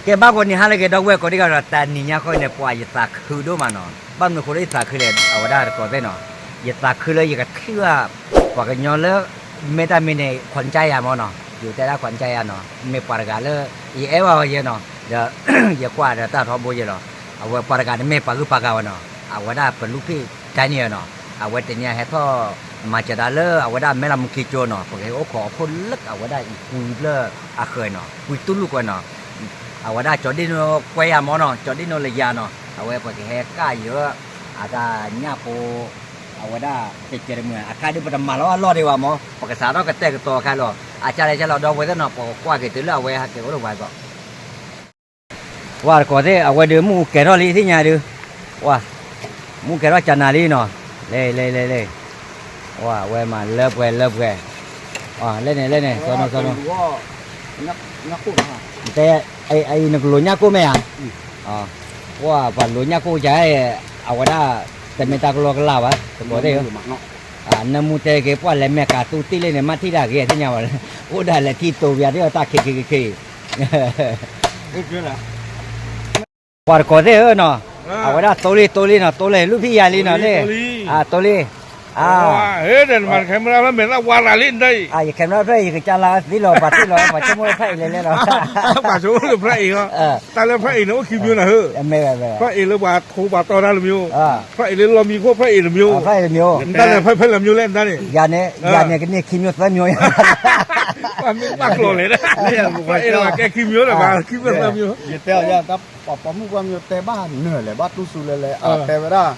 ကဲဘၣ်ဂီၤနံၤဟါလၢအဂ့ၤ ဒီပုၢ်ဝဲၢ်ကိးဒံကီးဒီး တနံၤညါဃီန့ၣ် ပှၤယသးခုဒိၣ်မးနီၤ, ဘၣ်မနုၤအဃိလၢယသးခုလဲၣ် အဝဲဒၣ်တကိးသ့ၣ်နီၤ, ယသးခုလၢယကထံၣ်ဘၣ် ပှၤကညီလၢ မ့ၢ်တၢ်မ့ၢ်န့ၣ် ခွန်ကျားယၤမ့ၢ်နီၤ, ယတဲဒၣ်ခွန်ကျားယၤနီၤ, မ့ၢ်ပှၤတဂၤလၢ ယအဲၣ်ဘၣ်အီၤယဲနီၤ, ဒီး ယကွၢ်ဒီးတၢ်ထီဘိယဲလီၤ, အဝဲပှၤတဂၤန့ၣ်မ့ၢ်ပှၤဂုၤပှၤဂၤဝဲနီၤ, အဝဲဒၣ်ပလူၤဖံး Daniel နီၤ, အဝဲတနံၤဟဲထီၣ် မၤစၢၤတၢ်လၢအဝဲဒၣ်မဲၢ်လးမူခံကၠိနီၤ, ပကဟဲအိၣ်ခိးအခိၣ်လၢအဝဲဒၣ်အံၤကွံဖျၢၣ်အဃၢၤနီၤ, ကွံတူၢ်လိာ်ကွဲနီၤ, အဝဲဒၣ်ကၠီဒ့ၣ်နိကွဲယၤမ့ၢ်နီၤ, ကၠီဒ့ၣ်နိလၢယၤနီၤ, အဝဲပကဟဲကၣ်ယၢ အတၢ်ညၣ်ဖိ အဝဲဒၣ်တကဲးတမုာ် အခါဒုးပတမၤလီၤအလီၢ်ဒံးဘၣ်မ့ၢ် ပကစးထီၣ်ကတဲာ်ကတီၤအခါလီၤ, အကၢ်လဲၣ်ကၢ်လီၤ ဒီပုၢ်ဝဲၢ်သ့ၣ်နီၤ ပကကွၢ်က့ၤတုၤလၢအဝဲဟဲက့ၤအိၣ်လၢပှၤကီၢ် ဝဲတကိးသ့ၣ် အဝဲဒုးမူကဲၤထီၣ်လံသ့ၣ်ညါဒုး, ဝဲ မူကဲၤထီၣ်ကနၤလံနီၤ, လဲၤလဲၤလဲၤလဲၤ, ဝဲဝဲမၤလၢပှဲၤလၢပှဲၤ, လဲၣ်န့ၣ်လဲၣ်န့ၣ် စီၤနိစီၤနိ, တဲ နကလိၤညၣ်ကိၢ်မ့ၢ်ဧါ, ပှၤပှၤလိၤညၣ်ကိၢ်ယၤ, အဝဲဒၣ် တမ့ၢ်တၢ်ကလီကလီဘၣ် တကိးသ့ၣ်ဧၢ, နၢမူတဲက့ၤ ပှၤလဲၤမဲာ်ကၤသူတ့ၢ်လံန့ၣ် မ့ၢ်ထံၣ်တၢ်ဂ့ၤသ့ၣ်ညါဘၣ်, အိၣ်ဒၣ်လဲၤထံၣ်တိၤပယၤသ့ၣ်အတၢ်ခံခံခံခံ ပှၤတကိးသ့ၣ်ဧၢနီၤ, အဝဲဒၣ်တိလံတိလံနီၤ တိလံ လူၢ်ဖံးယၤလံနီၤန့ၣ်, တိလံ, ဟဲဒီးနမၤ camera ဖဲမဲာ်သၣ်ဝါရၤလံနတၢ်အံၤ, ယ camera ဖဲအံၤ ယကစၢ်လၢသံလီၤ ပှၤထံၣ်လီၤ ပှၤဆိကမိၣ်ဖဲအံၤလဲၤလဲၤလီၤ, ပှၤဆိကမိၣ်လၢဖဲအံၤ, တၢ်လၢဖဲအံၤန့ၣ် အိၣ်ခံမျိုးနၤဧၢ, ဖဲအံၤလၢပှၤထိပှၤတီတၢ်တမျိုး, ဖဲအံၤလၢလီၢ်မံခိၣ်ဖဲအံၤတမျိုး, နတၢ်န့ၣ်ဖဲလၢမျိုးလဲၣ်နတၢ်န့ၣ်, ယၤန့ၣ် ယၤန့ၣ်ကန့ၢ်ခံမျိုးသၢမျိုး, ပှၤမ့ၢ်ဘၣ်ကျိၤလဲၣ်, ဖဲအံၤလၢပှၤကဲခံမျိုးဒီး ခံမျိုးသၢမျိုး ယတဲအီၤ ပှၤပိာ်မုၣ်ပှၢ်မ့ၢ်တဲဘၣ်နၢၤလဲၣ် ဘၣ်တူၢ်စူၤလဲၤလဲၤ အတဲဝဲဒၣ်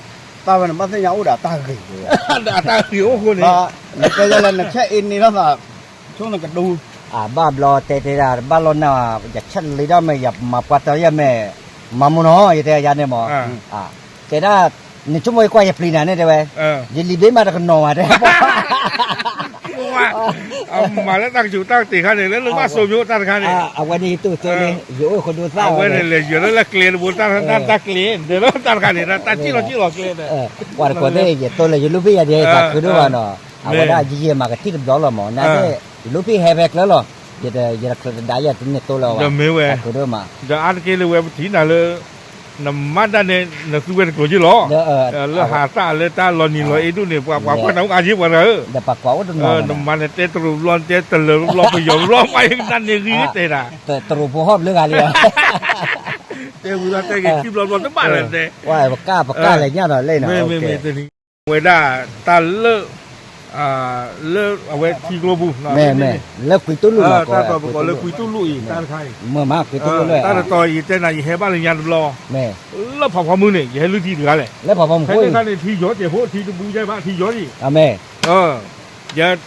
တၢ်ဝဲန့ၣ် ဘၣ်သ့ၣ်ညါအိၣ်ဒီးအတၢ်ဂ့ၤ, အတၢ်ဂ့ၤအိၣ်ဃိန့ၣ်, နတဲယၤလဲၣ် နဆဲးအ့န့ၢ်ထီၣ်သး, ဆိနကဒူ, အဘၣ်ဘျီတဲတဲဒၣ် ဘၣ်လီၤနၤ, ယဆဲးလံဒီးမ့ၢ်ယမၤပှၤတၢ်ယဲၢ်မ့ၢ်, မၤမူနီၤ ယတဲယၤန့ၣ်မ့ၢ်, တဲဒၣ်, နဆိကမိၣ်ယကွၢ်ယပျံၤနၤန့ၣ်တဲဝဲ, ယလံၤဘ့မးတကနီၤဘၣ်တဲ မၤလၢတၢ်ကစူးတၢ်ကတ့ၢ်ခါန့ၣ် လၢနကဘၣ်စိာ်မ့ၢ်အိၣ်တၢ်တခါန့ၣ်, အဝဲန့ၣ်ယတူၢ်သိလံ, ယအိၣ်ဃိဒိသၣ်ဝဲန့ၣ် လဲၤယၢၤလၢကျဲတဘိတၢ်တၢ်ကျဲ, ဒဲးလီၤတၢ်တခါန့ၣ် တၢ်စံၣ်လီၤစံၣ်လီၤကျဲ, ပှၤတကိးသ့ၣ် ယတိလၢယလူၢ်ဖံးယၤဒ်သးခုဒိၣ်ဘၣ်နီၤ, အဝဲဒၣ်ယယဲၢ်မၤကထံၣ်တဘျီလီၤမး နသ့ၣ်, ယလူၢ်ဖံးဟဲဖဲကျၢၤလီၤ, ယတချုးတဒါယၤတန့ၢ်တိလၢအဝဲ, ဒီးအါတက့ၢ်လၢဝဲပထံၣ်နၤလၢ နမၤတၢ်န့ၣ် နသူဝဲတကျိၤက့လီၤ, လၢဟးသၣ်လၢတၢ်လီၤနံၤလီၤအ့ဒိၣ်န့ၣ် ပှၤကွၢ်နၤအိၣ်အါက့ပှၤတဂၤဧၢ, နမၤနတဲတရူးဘျီ နတဲတလၢာ်ဘျီ ပယီၤဘျီ ပှၤကနၣ်န့ၣ်ဂ့ၤတဲဒၣ်, တရူးဖိဟီၣ်ဘျုးဂၤလံ, တဲဝံၤလီၤတဲက့ၤခံဘျီဘျီတဘၣ်လၢတဲ, ပကၢ်ပကၢ်လဲၤညၣ်ဒီးလဲၣ်နီၤ, ဝဲဒၣ်တၢ်လၢ လၢအဝဲထံကျိပူၤ, မ့ၢ်မ့ၢ် လၢကွံတူၢ်လိာ်လီၤ, တၢ်တီၤပကိးလၢကွံတူၢ်လိာ်အံၤ တၢ်တခါအံၤ, မ့ၢ်မ့ၢ်ကွံတူၢ်လိာ်လၢ တၢ်တတီၤယတဲနၤ ယဟဲဘၣ်လၢညါတဘျီ, လၢဖးဖီမုၢ်န့ၣ် ယဟဲလုၢ်ထံတဂၤလဲၣ်, လၢဖးဖီမုၢ်ဃိ ဖဲန့ၣ်ခါန့ၣ် ထံယီၤတ့ၢ်ဖိ ထံတပူၤယဲဘၣ် ထံယီၤဒံး, ယဟဲ ယတဲဂ့ၤယ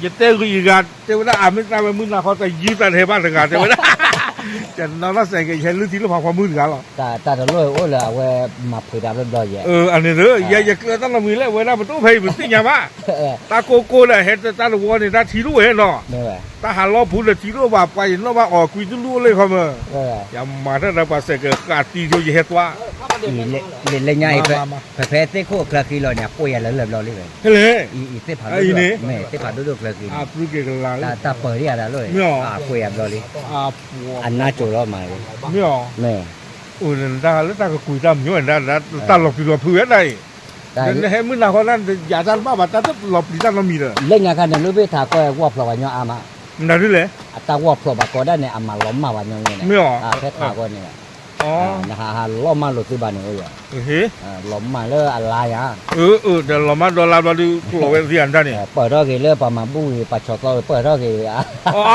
ဂၤ တဲဝဲဒၣ် အမ့ၢ်တၢ်ဝဲမုၢ်နၤခီ တယုၢ်တၢ်တဟဲဘၣ်တဂၤ တဲဝဲဒၣ်, ယနီၢ်နီၢ်စဲးက့ၤ ယဟဲလုၢ်ထံလၢဖးဖီမုၢ်တဂၤလီၤ, တၢ်တလိၣ်အိၣ်လၢအဝဲမၤဖုးတၢ်ဘျီဘျီယဲ, အန့ၣ်ဒီး ယဲယကျၢၤတၢ်နီတမံၤလၢအဝဲဒၣ် ပတအိၣ်ဖဲအံၤ ပသ့ၣ်ညါဘၣ်, တၢ်ကိၢ်ကိၢ်ဒီး ဟဲတၢ်တဝီန့ၣ် တၢ်ထံတအိၣ်ဝဲနီၤ, တၢ်ဟးလီၤပူၤဒီးထံတအိၣ်ဘၣ် ပှၤယနီၣ်ဘၣ်အီၤ ကွံတူၢ်လိာ်အိၣ်လၢခီမၢ်, ယမၤတၢ်ဒီးပှၤစဲးကဲး ဃာ်တံၤဆိ ယဟဲသွါ လၢညါအံၤ ဖဲဖဲသ့ၣ်ခိၣ်အချၢဃံလီၤန့ၣ် အပိာ်ယၤလၢလၢဘျီလံဝဲ, အံၤသ့ၣ်ဖးဒိၣ်ဒိၣ် မ့ၢ်သ့ၣ်ဖးဒိၣ်ဒိၣ်ချၢဃံလီၤ, တၢ်ပၢၤဒံးအတၢ်လီၤ, အပိာ်ယၤဘျီလံ, အနါစိၤလီၤမး, မ့ၢ်အီၤ, အိၣ်လၢတၢ်လၢတၢ်ကကွံာ်တၢ်မညိ တၢ်လီၤပျံၤလီၤဖုးဝဲဒၣ်အံၤ, နဟဲမုၢ်နၤဃီ ယၤတၢ်တဘၣ်ဘၣ် တၢ်တလီၤပျံၤတၢ်နီတမံၤဒီး, လၢညါခါန့ၣ် လၢဖ့ၣ်ထးကီၢ်ဝီၢ်ဖျိးဘၣ်ညီအါမး, နဒုလဲၣ်, အတၢ်ဝီၢ်ဖျိးဘၣ်ကီဒၣ်န့ၣ် အမၤလီၤမၢ်ဘၣ်ညီန့ၣ်, မ့ၢ်အီၤ, ဖဲထးကီၢ်န့ၣ်, နဟးဟးလီၤမၢ်လိာ်သုဘၣ်န့ၣ်, လီၤမၢ်လၢအလါယၤ, ဒီးလီၤမၢ်ဒီလါဘျီဒုး ကျိးဝဲသံအတၢ်န့ၣ်, ပၢၢ်ထီၣ်က့ၤလၢပှၤမၤဘူၣ် ပှၤဆီၣ်သီ ပၢၢ်ထီၣ်က့ၤ,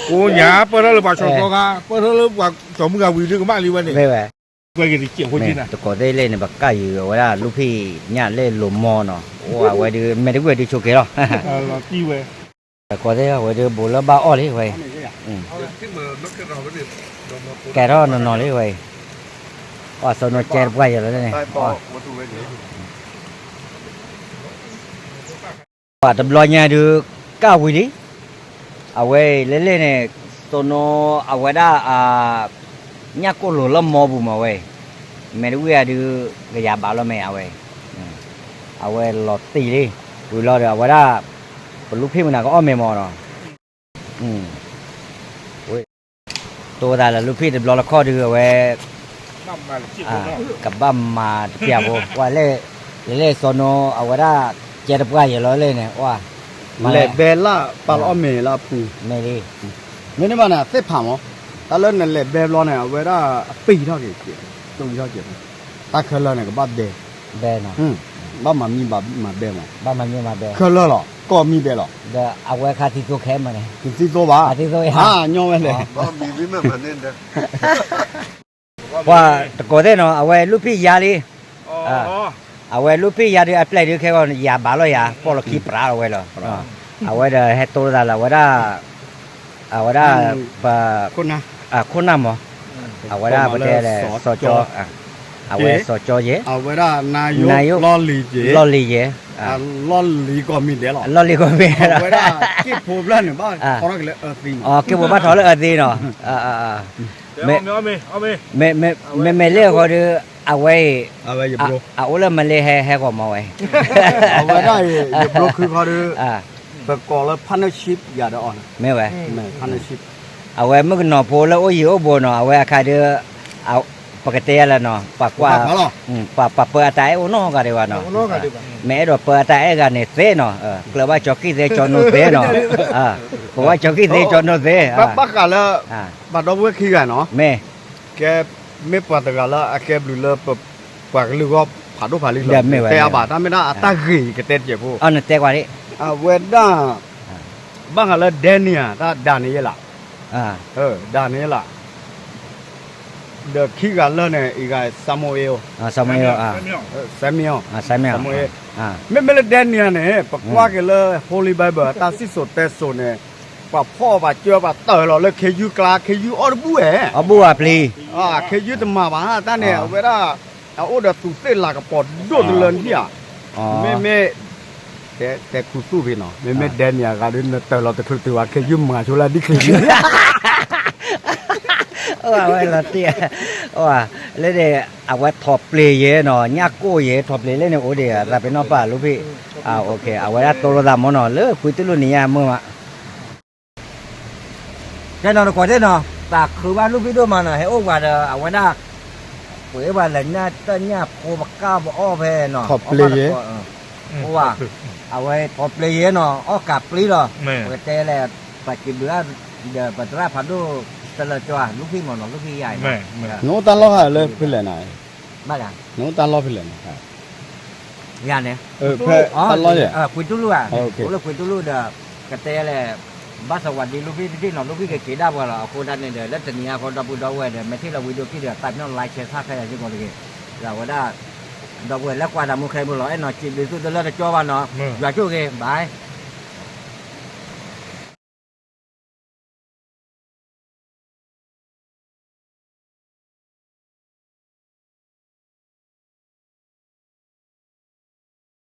ကိးညါ ပၢၢ်ထီၣ်လၢပှၤဆီၣ်သီခါ ပၢၢ်ထီၣ်လၢပှၤကၠီၤမုၢ်ဂၤဝံၤဒုးကမၣ်လံဝဲန့ၣ်, တကိးသ့ၣ်လဲၣ်န့ၣ် ပကၢ်ယုာ်အဝဲဒၣ်လူၢ်ဖံးညၣ်လၢလိာ်မီနီၤ, အိၣ်အဝဲဒုး မဲာ်တဝံၣ်ဒုးဆိးက့ၤလီၤ, တကိးသ့ၣ်အဝဲဒုး ဘူးလၢဘၣ်အီၣ်လံဝဲအံၤ, ကဲထီၣ်နီၢ်နီၢ်လံဝဲအံၤ, ပှၤစီၤနိကဲတပှၢ်ယဲလီၤန့ၣ် ပှၤတဘျီညါဒုး ကၣ်ဝံၤလံ, အဝဲအံၤလဲၣ်လဲၣ်န့ၣ် သိနိအဝဲဒၣ် ညၣ်ကိၢ်လိာ်လၢမီပူၤမးဝဲအံၤ, မဲာ်တဝံၣ်အဒုး ကယၤဘၣ်လီၤမ့ၢ်အဝဲအံၤ, အဝဲလီၤတံၢ်လံ, ဝံၤလီၤဒီးအဝဲဒၣ် ပလူဖံၣ်မနၤကအီၣ်မ့ၢ်မီနီၤ, ဝဲ တိသးလၢလူဖံၣ်တဘျီလၢခီၣ်ဒုးအဝဲ ကဘၣ်မၤတပျၢ်ဖိ ပှၤလဲၣ် လဲၤလဲၤစီၤနိ အဝဲဒၣ် ကဲတပှၢ်ယဲၢ်လီၤလဲၣ်န့ၣ် လဲၤဘဲလၢပာ်လီၤအီၣ်မ့ၤလၢအဖူ မ့ၢ်လံ မ့တမ့ၢ်န့ၣ် သ့ၣ်ဖးမး တၢ်လၢနလဲၤဘဲဘျီန့ၣ် အဝဲဒၣ်အပံာ်ထီၣ်က့ၤ ကၠိထီၣ်က့ၤ တၢ်ခဲလၢာ်န့ၣ် ကဘၣ်ဘဲ ဘၣ်မၤမံဘၣ်မၤဘဲမး ခဲလၢာ်လီၤ ကီၢ်မံဘဲလီၤ ဒီးအဝဲခါသံသိခဲမးန့ၣ် ကသံသိဘၣ် ညီဝဲလဲၣ် ပှၤတကိးသ့ၣ်နီၤ အဝဲလူဖံၣ်ယါလံ အဝဲလူဖံၣ်ယါဒုးအပျဲၢ်ဒုးခဲဂီၢ် ယၤဘၣ်လီၤယၤ ပီၣ်လီၤခံပြးလီၤဝဲလီၤ အဝဲဒီးဟဲတိသးလၢအဝဲဒၣ် အဝဲဒၣ် ပ ခိၣ်နၢ်မး အဝဲဒၣ်ပတဲလဲၣ် စီၤကၠီ အဝဲစီၤကၠီယဲၢ် နါယိၣ် လီၢ်လံၤယဲၢ် လီၢ်လံၤကီၢ်မံဒဲးလီၤ လီၢ်လံၤကီၢ်မံဒဲး အဝဲဒၣ်က့ၣ်ဖိဖျၢၣ်န့ၣ် ဘၣ်ထီထီၣ်က့ၤလၢအၢသံနီၤ က့ၣ်ဖိဘၣ်ထီၣ်လၢအၢသံနီၤ မ့မ့ၢ်လၢအဃီဒီး အဝဲအံၤ အအိၣ်လၢမလ့ဟဲဟဲဂီၤမးဝဲ အဝဲဒၣ်အံၤ ယဘျိခုခီဒီး ပကိးလၢ partnership ယၤဒီးအီၤ မ့ၢ်ဝဲ partnership အဝဲမုၣ်ကနီၤဖိလၢအိၣ်ယံၤအိၣ်ဘူးနီၤ အဝဲအခါဒီး ပကတဲယၤလၢနီၤ ပှၤကွၢ် ပှၤပၢအတၢ်အဲၣ်အိၣ်နီတဂၤဒံးဘၣ်နီၤ မ့ၢ်အဲၣ်ဒိးပၢအတၢ်အဲၣ်ဂၤန့ၣ်သ့နီၤ ကျၢၤဘၣ်ကၠီကံၢ်သ့ကၠီနိသ့နီၤ ပဝဲကၠီကံၢ်သ့ကၠီနိသ့ ဘၣ်ဃးလၢ ပှၤဒီပုၢ်ဝဲၢ်ခံဂၤနီၤ မ့ၢ် ကဲ မ့ၢ်ပှၤတဂၤလၢအကဲဘျုးလၢ ပှၤကလုာ်ဂီၢ်ဖးဒိၣ်ဖးလံလီၤ တဲအါဘၣ် တၢ်မ့ၢ်ဒၣ်အတၢ်ဂ့ၤကတဲတကဲးဖိ အဝဲဒၣ် ဘၣ်ဃးလၢ Daniel တၢ် Daniel လၢ Daniel လၢ ဒီးခံဂၤလၢာ်န့ၣ် အံၤဂၤ Samuel Samuel မ့မ့ၢ်လၢ Daniel န့ၣ် ပကွၢ်က့ၤလၢ Holy Bible အတၢ်စံၣ်စိၤတဲစိၤန့ၣ် ပှၤဖီၣ်ပှၤကၢပှၤတၢၢ်လီၤလၢခ့ယုၢ်ကျါ ခ့ယုၢ်အီၣ်တဘူၣ်ဝဲ အီၣ်ဘူၣ်ဝဲပျံၤ ခ့ယုၢ်တမၤဘၣ် တၢ်န့ၣ် အဝဲဒၣ် အအိၣ်ဒီးသူးသ့ၣ်လၤကပီၤဒိၣ်တလၢနဟံၣ်ဧါ မ့မ့ၢ် တဲခူသူၣ်ဖဲနီၤ မ့မ့ၢ် Daniel ဂၤဒုး နတၢၢ်လီၤတချုးတုၤဘၣ် ခ့ယုၢ်မၤဆိလၢဒ်ချ့ အဝဲလီၤတံၢ် လၢန့ၣ် အဝဲထီၣ်ပျ့ၤယဲနီၤ ညၣ်ကိၢ်ယဲ ထီၣ်ပျ့ၤလၢန့ၣ်အိၣ်ဒံး သးပ့ၤနီၣ်ပၢ်လူဖံၣ် အဝဲဒၣ်တိလိာ်သးမ့ၢ်နီၤ လၢကွံာ်တူၢ်လိာ်နံၤညါမုၢ်မး ကဲနီၤတကွီၢ်သ့ၣ်နီၤ သးခုဘၣ်လူဖံၣ်ဒိၣ်မးနီၤ ဟဲအိၣ်ပှၤဒီး အဝဲဒၣ် ပှ့ၤပှၤလဲၤညၣ်တၢ်ညၣ်ဖိပကၢ်ပအီၣ်ဖဲနီၤ ထီၣ်ပျ့ၤယဲ အဝဲ ထီၣ်ပျ့ၤယဲနီၤ အီၣ်ကးပျံၤလီၤ ပကတဲလဲၣ် ပစံးဘျုးဒီးပသရၣ်ဖးဒိၣ်တလၢကၠီ လူဖံၣ်မ့ၢ်နီၤ လူဖံၣ်ယါအံၤ နအိၣ်တၢ်လီၢ်ဖဲလဲၣ်နီၤ ဘၣ် နအိၣ်တၢ်လီၢ်ဖဲလဲၣ်နီၤ ယၤန့ၣ် ဖဲတၢ်လီၢ်ယဲ ကွံာ်တူၢ်လိာ်ဧါ အိၣ်လၢကွံာ်တူၢ်လိာ်ဒီး ကတဲလဲၣ် ဘၣ်သဝးဒံးလူဖံၣ်တထံၣ်နီၤ လူဖံၣ်ကက့ၤဒၣ်ပှၤလီၤ အဃိဒၣ်န့ၣ်ဒီး လၢတနံၤအံၤဃီဒီပုၢ်ဒီဝဲၢ်ဒီး မ့ၢ်ထံၣ်လီၤဝံၤဒီးဖံၣ်ဒီး သးပ့ၤနီၣ် like share subscribe ယၤစ့ၢ်ကီးတဂ့ၤ ဒီးအဝဲဒၣ် ဒီပုၢ်ဝဲၢ်လၢကွၢ်တၢ်မူခဲမုၢ်လီၤ အဲၣ်နီၤ စံးဘျုးသုတလၢတကၠီဘၣ်နီၤ ယွၤဆိၣ်ဂ့ၤ bye